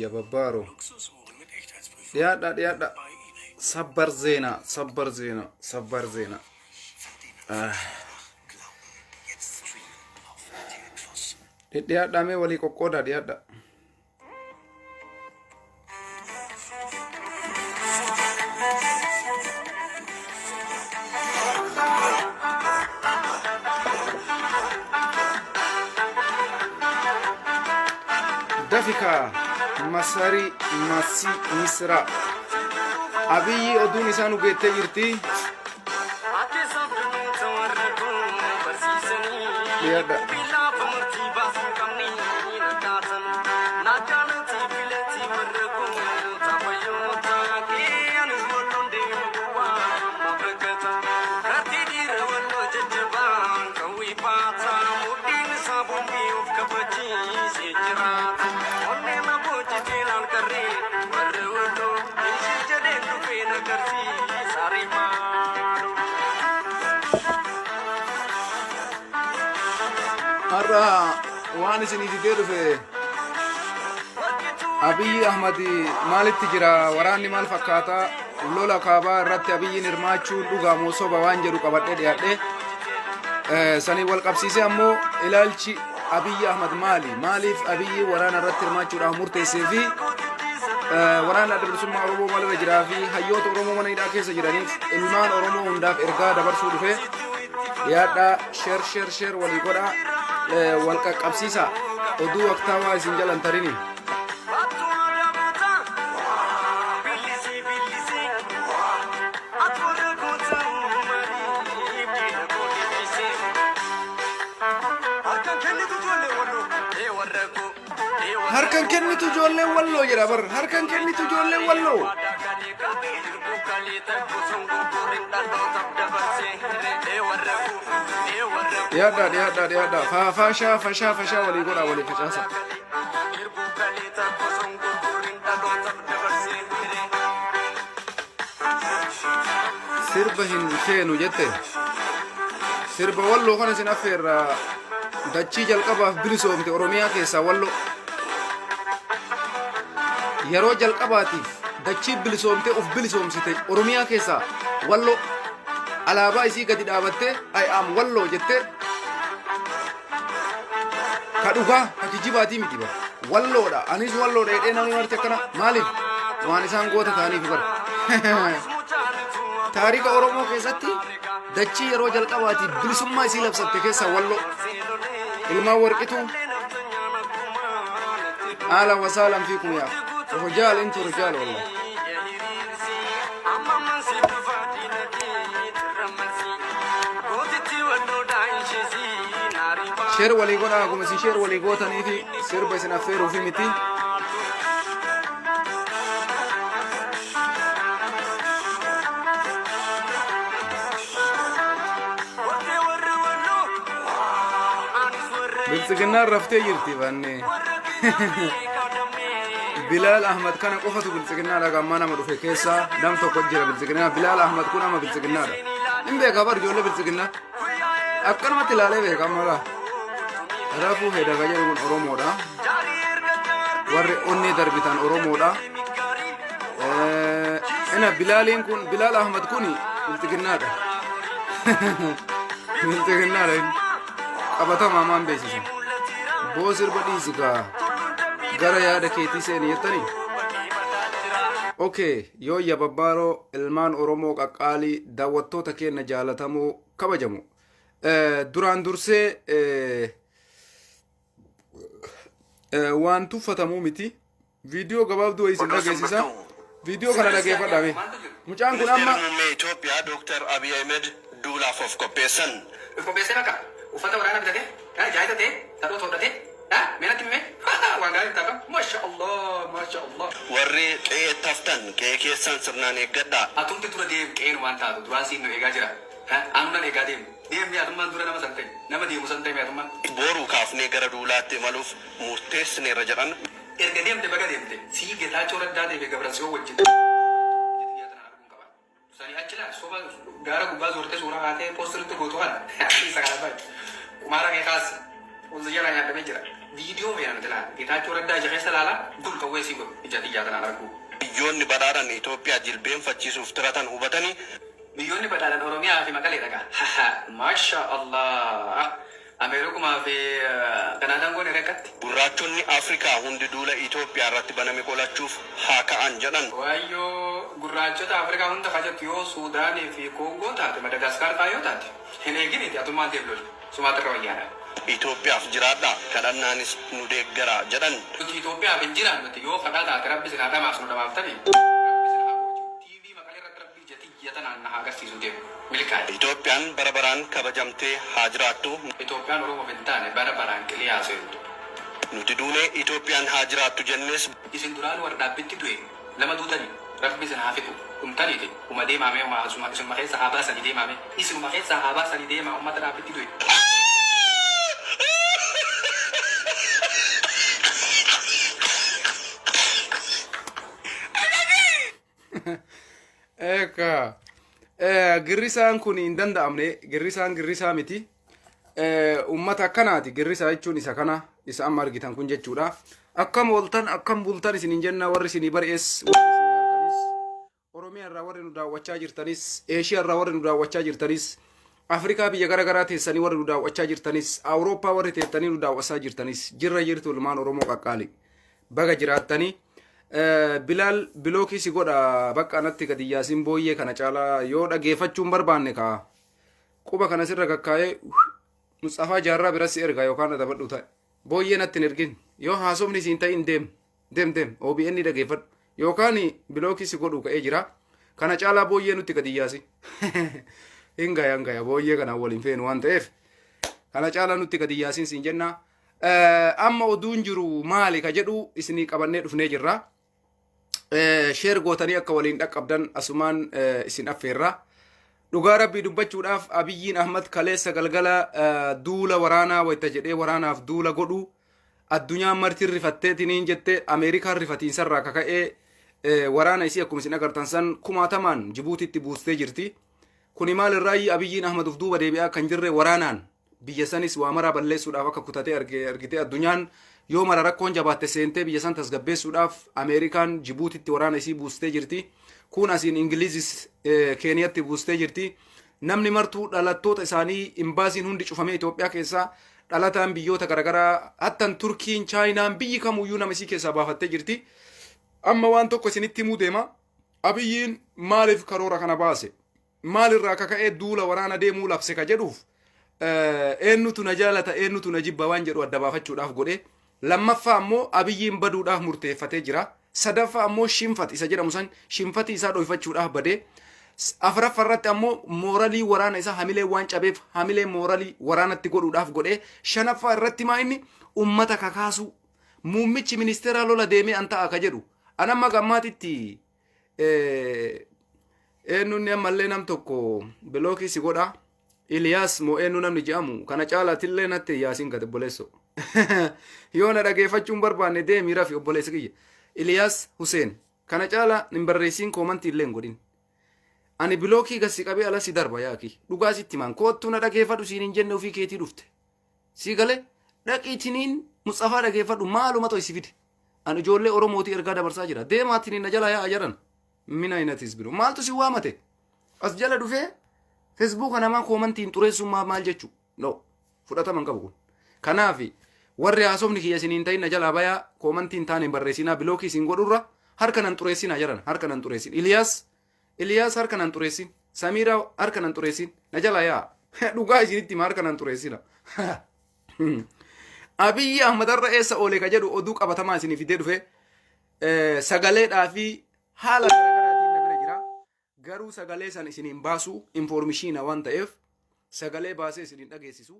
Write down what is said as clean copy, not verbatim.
Yababbaaro. Dhiyaadha dhiyaadha. Sabbar zeenaa sabbar zeenaa sabbar zeenaa. Dhidhiyaadhaa mee walii qoqqoodaa dhiyaadha. Dafika Masari Masi Misra Abiyyi oduun isaa nu geettee jirti. Dhiyaadha. Har'a waan isinii fidee dhufe Abiyyi Ahmad maalitti jira waraanni maal fakkaata lola kaabaa irratti Abiyyiin hirmaachuun dhugaa moo soba waan jedhu qabadhee dhiyaadhe saniin wal qabsiisee ammoo ilaalchi Abiyyi Ahmad maali maaliif Abiyyi waraana irratti hirmaachuudhaaf murteessee fi waraanni adda bilisummaa Oromoo maalirra jiraa fi hayyoota Oromoo mana hidhaa keessa jiraniif ilmaan Oromoo hundaaf ergaa dabarsuu dhufe dhiyaadhaa sheer sheer sheer walii godhaa wal qaqqabsiisaa oduu waqtaawaa isin jalan tarini. Harkan kennitu ijoolleen walloo jedha bar harkan kennitu ijoolleen walloo. Dhiyaadhaa dhiyaadhaa dhiyaadhaa faashaa fashaa fashaa walii godhaa walii facaasa. Sirba hin feenu jette. Sirba walloo kana isin affeerra dachii jalqabaaf bilisoomte Oromiyaa keessaa walloo. Yeroo jalqabaatiif dachii bilisoomte of bilisoomsite Oromiyaa keessaa walloo. Alaabaa isii gadi dhaabattee I am walloo jettee ka dhugaa ka kijibaatii miti bara. Walloodha anis walloodha jedhee namni marti akkana maaliif waan isaan goota ta'aniif bara. Taarika Oromoo keessatti dachii yeroo jalqabaatiif bilisummaa isii labsatte keessaa walloo. Ilmaan warqituu ahlan wasaalan fiikum yaa rijaal intu rijaal wallah. Sheer walii godhaa akkuma isin sheer walii gootanii fi sirba isin affeeruu fi miti. Biltsiginnaan raftee jirti banne. Bilaal Ahmad kana qofatu biltsiginnaadha gammaa nama dhufe keessaa nam tokko jira biltsiginnaa Bilaal Ahmad kun amma biltsiginnaadha. Hin beekaa bar ijoollee biltsiginnaa. Akkanumatti ilaalee beeka amma laa. Rafuu heda ka jedhu kun Oromoodha. Warri onnee darbitan Oromoodha. Ina Bilaaliin kun Bilaal Ahmad kun biltsiginnaadha. Biltsiginnaadha inni. Qabatamaa maan beeksisa. Boo sirba dhiisi kaa gara yaada keetii seeni jettanii. Okay, yoo yababbaaroo ilmaan Oromoo qaqqaalii daawwattoota keenya jaalatamoo kabajamu. Duraan dursee waan tuffatamuu miti. Viidiyoo gabaabduu wayii isin Oduu dhageessisa. simbirtuu. Viidiyoo kana dhageeffadhaa mee. Mucaan kun Ministeerri amma Muummee Itoophiyaa Dooktar Abiy Ahimed duulaaf of qopheessan. Of qopheessee bakka uffata waraana bitatee, jaayita ta'ee, tadhoo toodhatee, mee natti himi mee, waan gaarii bitaa kam, masha Allah, masha Allah. Warri qe'eetti haftan qe'ee keessan sirnaan eeggadhaa. Atumti dura deem qe'een waan taatu duraan siin nu eegaa jira. Anu nan eegaa deem. Deem mee atummaan dura nama san ta'i. Nama deemu san ta'i mee atummaan. Boruu kaafnee gara duulaatti imaluuf murteessineerra jedhan. Erga deemte baga deemte. Sii Getaachoo Raddaa deeme Gabratsiyoon wajjin walitti dhiyaatan an arguun qaba. Sanii achi laal soba gaara gubbaa zoortee suuraa kaatee post nutti gootu kana isa kana bahi. Qumaara kee kaasi. Qunzi jalaa nyaadhamee jira. Viidiyoo feena nuti laala. Getaachoo Raddaa ija keessa laala gul qawwee sii godhu ija tiyyaa tanaan arguu. Biyyoonni badhaadhan Itoophiyaa jilbeenfachiisuuf tiratan hubatanii. Biyyoonni badhaadhan Oromiyaa fi Maqaleedha kaa. Haha Masha Allah Ameerikumaa fi Kanaadaan goone rakkatti. Gurraachonni Afrikaa hundi duula Itoophiyaa irratti baname qolachuuf haa ka'an jedhan. Waayyoo gurraachota Afrikaa hunda ka jettu yoo Suudaanii fi Koongoo taate Madagaskaar faa yoo taate hin eeginiiti atummaan deem loli sumaatu irra wayyaadha. Itoophiyaaf jiraadhaa, kadhannaanis nu deeggaraa jedhan. Nuti Itoophiyaaf hin jiraannuti yoo kadhaa taate rabbi isin haa dhamaasu nu dhamaaftanii rabbi isin haa booji'u TV maqalee irratti rabbi ija tiyya tanaan na haa agarsiisuu deemu milkaa'i. Itoophiyaan bara baraan kabajamtee haa jiraattu. Itoophiyaan Oromoof hin taane bara baraan qilee haa seentu. Nuti duunee Itoophiyaan haa jiraattu jennes. Isin duraanu warra dhaabbitti du'e lama duutani rabbi isin haa fixu dhumtaniiti uma deemaa mee uma isinuma keessaa haa baasanii deemaa mee isinuma keessaa haa baasanii deemaa ummata dhaabbitti du'e. Eekaa. Girrisaan kun hin danda'amne girrisaan girrisaa miti. Uummata akkanaati girrisaa jechuun isa kana isa amma argitan kun jechuudha. Akkam ooltan akkam bultan isiniin jenna warri isinii bari'es warri isinii halkanis Oromiyaa irraa warri nu daawwachaa jirtanis Eeshiyaa irraa warri nu daawwachaa jirtanis Afrikaa biyya gara garaa teessanii warri nu daawwachaa jirtanis Awurooppaa warri teettanii nu daawwachaa jirtanis jirra jirtu ilmaan Oromoo qaqqaali. Baga jiraattanii. Bilaal bilookii si godha bakka anatti gadi yaasiin booyyee kana caalaa yoo dhageeffachuu hin barbaanne kaa quba kana sirra kakkaa'ee Musxafaa Jaarraa bira si erga yookaan adabadhu ta'e. Booyyee natti hin ergin. Yoo haasofni siin ta'in deem. Deem deem. OBN dhageeffadhu. Yookaan bilookii si godhu ka'ee jira. Kana caalaa booyyee nutti gadi yaasi. Hin gaya hin gaya booyyee kanaan waliin feenu waan ta'eef. Kana caalaa nutti gadi yaasiin siin jenna. Amma oduun jiru maali ka jedhu isinii qabannee dhufnee jirra. Sheer gootanii akka waliin dhaqqabdan asumaan isin affeerra. Dhugaa rabbii dubbachuudhaaf Abiyyiin Ahmad kaleessa galgala duula waraanaa wayita jedhee waraanaaf duula godhu addunyaan marti rifatteetiniin jette Ameerikaan rifatiinsarraa kaka'ee waraana isii akkuma isin agartan san kumaatamaan Jibuutiitti buustee jirti. Kuni maalirraayi Abiyyiin Ahmad of duuba deebi'aa kan jirre waraanaan biyya sanis waa maraa balleessuudhaaf akka kutatee arge argitee addunyaan yoo mara rakkoon jabaatte seentee biyya san tasgabbeessuudhaaf Ameerikaan Jibuutitti waraana isii buustee jirti. Kun asiin Ingilizis Keeniyatti buustee jirti. Namni martuu dhalattoota isaanii imbaasiin hundi cufamee Itoophiyaa keessaa dhalataan biyyoota garaagaraa hattan Turkiin Chaayinaan biyyi kamuyyuu nama isii keessaa baafattee jirti. Amma waan tokko isinitti himuu deema. Abiyyiin maaliif karoora kana baase? Maalirraa akka ka'ee duula waraana deemuu labse ka jedhuuf eenyutu na jaalata eenyutu na jibba waan jedhu adda baafachuudhaaf godhe. Lammaffaa ammoo Abiyyiin baduudhaaf murteeffatee jira. Sadaffaa ammoo shinfat isa jedhamu san shinfatii isaa dhoyfachuudhaaf bade. Afraffaa irratti ammoo mooralii waraana isaa hamilee waan cabeef hamilee mooralii waraanatti godhuudhaaf godhe. Shanaffaa irratti maa inni ummata kakaasuu muummichi ministeeraa lola deemee an ta'a ka jedhu. An amma gammaatitti eenyunni ammallee nam tokko bilookii si godha. Iliyaas moo eenyu namni jedhamu kana caalaatillee natti yaasiin gad obboleesso. Yoo na dhageeffachuu hin barbaanne deemi rafi obboleessa kiyya. Iliyaas Huseen kana caalaa hin barreessiin koomantii illee hin godhin. Ani bilookii gad si qabee ala si darba yaaki. Dhugaa sitti himaan koottuu na dhageeffadhu siin hin jenne ofii keetii dhufte. Sii galee dhaqiitiniin Mutsafaa dhageeffadhu maaluma to'isi fide. Ani ijoollee Oromootii ergaa dabarsaa jira. Deemaatiniin na jalaa yaa'a jedhan. Mina inatis bilu. Maaltu si waamate? As jala dhufee Feesbuuka namaa koomantiin xureessuun maal jechuu? No. Fudhatama hin qabu kun. Kanaaf warri haasofni kiyya isiniin ta'in na jalaa bayaa koomantii hin taane hin barreessinaa bilookii isin godhurra harka nan xureessinaa jedhan harka nan xureessin. Iliyaas Iliyaas harka nan xureessin. Samiiraa harka nan xureessin. Na jalaa yaa. Dhugaa isinitti hima harka nan xureessina. Abiyyi Ahmad har'a eessa oole ka jedhu oduu qabatamaa isinii fidee dhufe sagaleedhaa fi haala garaagaraatiin na bira jira. Garuu sagalee san isiniin baasu informishiina waan ta'eef sagalee baasee isiniin dhageessisu.